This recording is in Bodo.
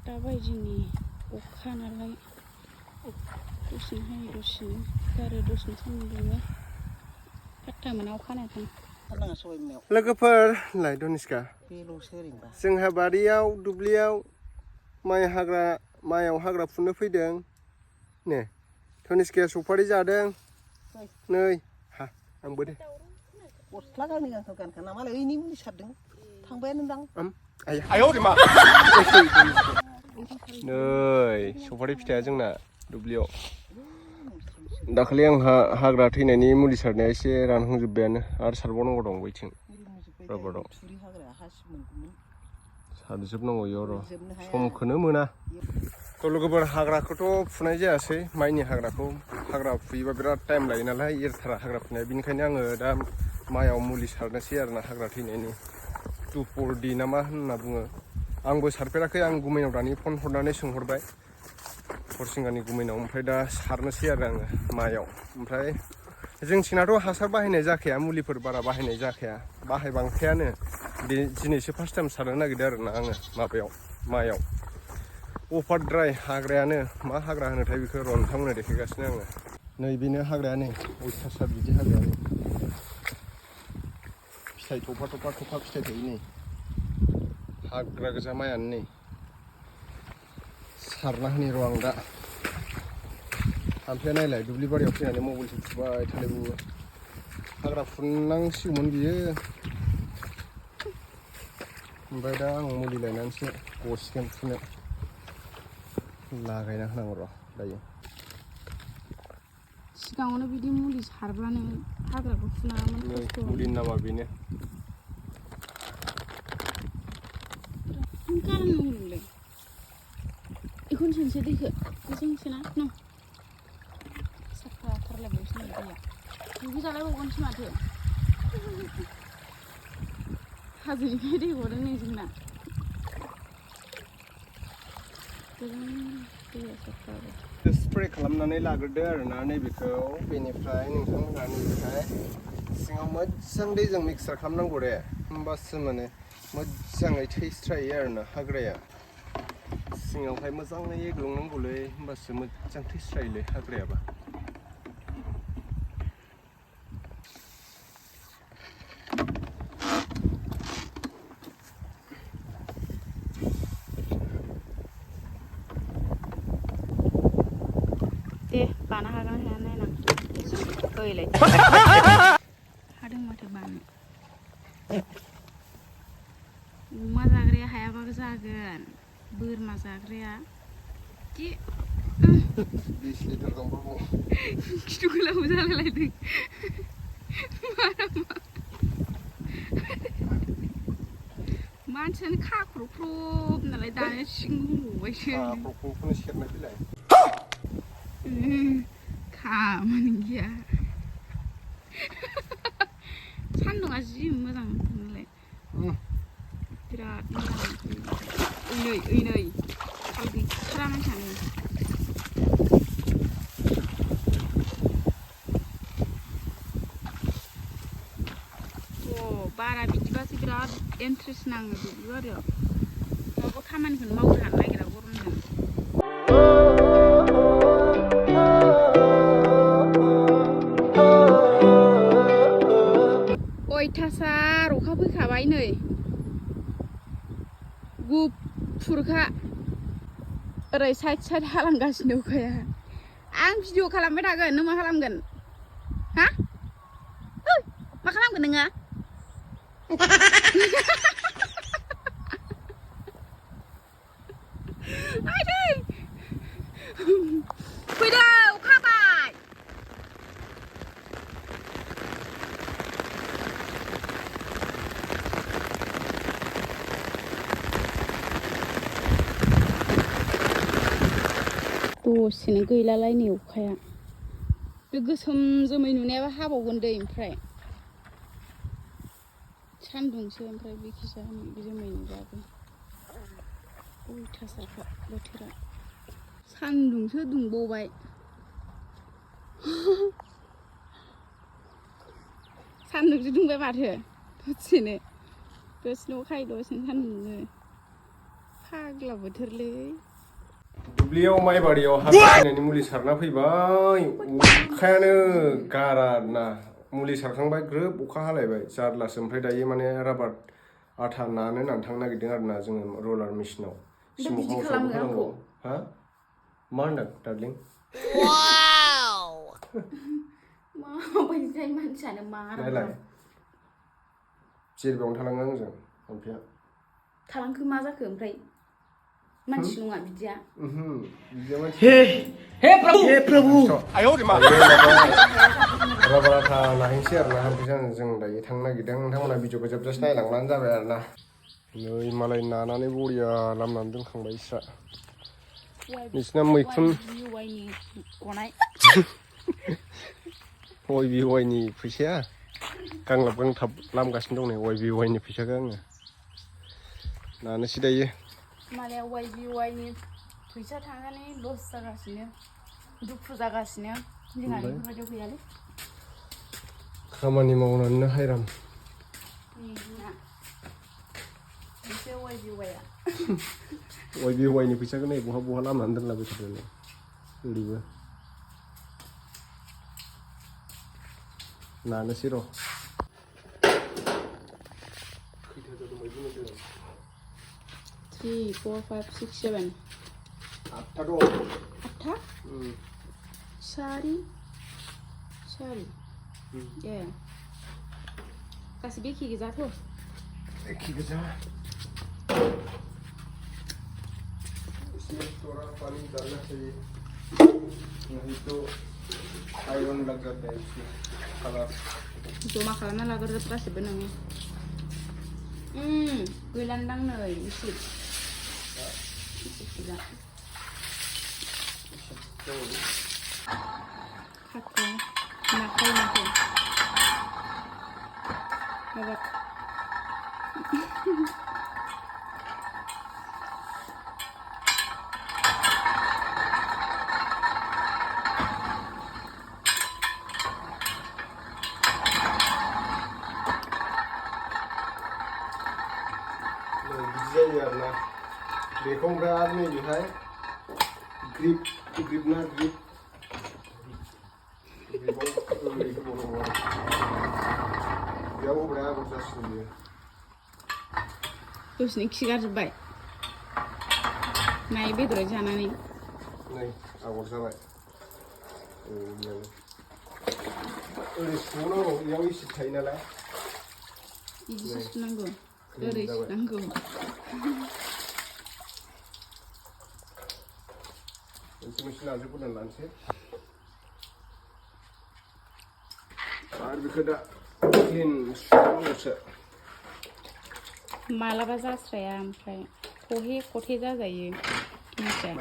दाबायदिनि अखा नालाय दसेनो हायो दसेनो गारो दसेनो सान्दुं दुङो फात्ता मोना अखा हानायखौ लोगोफोर लाय दनिस्का जोंहा बारियाव दुब्लियाव माइयाव हाग्रा फुनो फैदों ने दनिस्काया सफारि जादों नै हा आंबो दे गस्ला गांनै गांथाम गानखाना मालाय ओइनि मुलि सारदों थांबायानो दां आयौ रे मा नै सफारि फिथाइया जोंना दुब्लियाव दाखालि आंहा हाग्रा थैनायनि मुलि सारनाया एसे रानहांजोब्बायानो आरो सारबावनांगौ दं बैथिं रबरआव सारजोबनांगौ इयाव र' समखौनो मोना थ' लोगोफोर हाग्राखौथ' फुनाय जायासै माइनि हाग्राखौ हाग्रा फुयोबा बिराद टाइम लायो नालाय एरथारा हाग्रा फुनाया बेनिखायनो आङो दा माइयाव मुलि सारनोसै आरोना हाग्रा थैनायनि टुपरडि ना मा होनना बुङो आंबो सारफेराखै आं गुमैनाव दानि फन हरनानै सोंहरबाय हरसिंगानि गुमैनाव ओमफ्राय दा सारनोसै आरो आङो माइयाव ओमफ्राय जोंथिंनाथ' हासार बाहायनाय जाखाया मुलिफोर बारा बाहायनाय जाखाया बाहायबांखायानो बे दिनैसो फार्स्ट टाइम सारनो नागिरदों आरोना आङो माबायाव माइयाव अभारद्राय हाग्रायानो मा हाग्रा होनोथाय बेखौ र' नोंथांमोननो देखायगासिनो आङो नैबेनो हाग्रायानो अयथासार बिदि हाग्रायानो फिथाइ थफा फिथाइ थायो नै हाग्रा गोजा माइयानो नै सारना होनि र' आं दा ओमफ्राय नायलाय दुब्लि बारियाव फैनानै मबाइलसो थुबाय थालायबावो हाग्रा फुनांसिगौमोन बियो ओमफ्राय दा आं मुलि लायनानैसो गसिगोन फुनो लागायना होनांगौ र' दायो सिगाङावनो बिदि मुलि सारब्लानो हाग्राखौ फुनाङामोन खस्थ' मुलिनि नामा बेनो गारनांगौलै बेखौनो सोनोसै दैखौ गोजोंसोना न' साफा थारलायबावसो नै दैया दुगैजालायबावगोनसो माथो हाजोनिफ्राय दै गदों नै जोंना दैया साफा स्प्रे खालामनानै लाग्रोदो आरोना नैबेखौ बेनिफ्राय नोंथांमोनहा नैबेहाय सिङाव मोजां दैजों मिक्सार खालामनांगौ दे होमबासो माने मोजाङै थैस्रायो आरोना हाग्राया सिङावहाय मोजाङै एग्लुंनांगौलै होमबासो मोजां थैस्रायोलै हाग्रायाबा दे बाना हागोन हाया नायनां ओइलाय हादों माथो बानो अमा जाग्राया हायाबाबो जागोन बोरमा जाग्राया दि खिथु गोलाव जालायलायदों मानसियानो खाख्रब नालाय दानो सिं गबायसो खाख्रबखौनो सेरनाय बिलाय खामानि गैया सान्दुंआ जि मोजां नालाय बिराद मोजां ओइ नै थाल गैथारा मानसियानो बारा बिदिबासो बिराद इन्ट्रेस्ट नाङो दुब्लि बारियाव माबा खामानिखौनो मावनो हानो नागिरा गरमजों अयथासार अखा फैखाबाय नै गुफुरखा ओरै साइड हालांगासिनो अखाया आं भिडिअ खालामबाय थागोन नों मा खालामगोन हा मा खालामगोन नोङो फैदो अखा हाबाय दसेनो गैलालाय नै अखाया बे गोसोम जोमै नुनायाबा हाबावगोन दै ओमफ्राय सान्दुंसो ओमफ्राय बेखिजा जोमै नुबाबो अयथासारखा बोथोरा सान्दुंसो दुंबावबाय सान्दुंसो दुंबाय माथो दसेनो अखा हायो दसेनो सान्दुं दुङो फाग्ला बोथोरलै दुब्लियाव माइ बारियाव हाग्रा थैनायनि मुलि सारना फैबाय अखायानो गारा ना मुलि सारखांबाय ग्रोब अखा हालायबाय जारलासो ओमफ्राय दायो माने राबार आथा नानो होननानै थांनो नागिरदों आरो ना जोङो रलार मेसिनाव सिमोखावसावबो होनांगौ हा मा होनदों डार्लिं माबायदि जायो मानसियानो मा नायलाय जेरबायावनो थालाङो आंजों ओमफ्राय थालांखो मा जाखो ओमफ्राय मानसि नङा बिदिया हे प्रभु राबार आथा नाहैनोसै आरो ना ओमफ्राय जों दायो थांनो नागिरदों नोंथांमोना भिडिअखौ जोबजासे नायलांबानो जाबाय आरो ना नै मालाय नानानै बरिया लामनानै दोनखांबाय इस्रा नोंसिना मैखुन वाइ बि वाइनि फैसाया गांलाब गांथाब लामगासिनो दं नै वाइ बि वाइनि फैसाखौ आङो नानोसै दायो मालाया वाइ बि वाइनि फैसा थांनानै लस जागासिनो दुखु जागासिनो जोंहा बेफोरबायदियाव गैयालै खामानि मावनानैनो हायराम वाइ बि वाइआ वाइ बि वाइनि फैसाखौ नै बहा बहा लामनानै दोनलाबाय थादों ओरैबो नानोसै र' 3, 4, 5, 6, 7 आठथा दं आठथा सारि ए गासिबो एखे गोजाथ' एखे गोजा इसमें थोड़ा पानी डालना चाहिए नहीं तो आयरन लग जाता है इसमें कलर जमा खालामना लाग्रोजोब गासिबो नोङो गैलान्दां नै एसे गैला खाखौ नाखौ माबा जायो आरोना बेखौ ओमफ्राय आरो नैबेहाय ग्रिप ना ग्रिप ग्रिपआव ओरै होबावनांगौ बेयाव होबाय आगर जासिगोन बेयो दसेनो खिगारजोब्बाय नाय बेदर जानानै नै आगर जाबाय ओरै सुनांगौ बेयाव एसे थायो नालाय बिदिसो सुनांगौ ओरै सुनांगौ मोनसे लाजोबग्रोनानै लानोसै आरो बेखौ दा क्लिन सुनांगौसो मालाबा जास्राया ओमफ्राय खहे खथे जाजायो मिथिया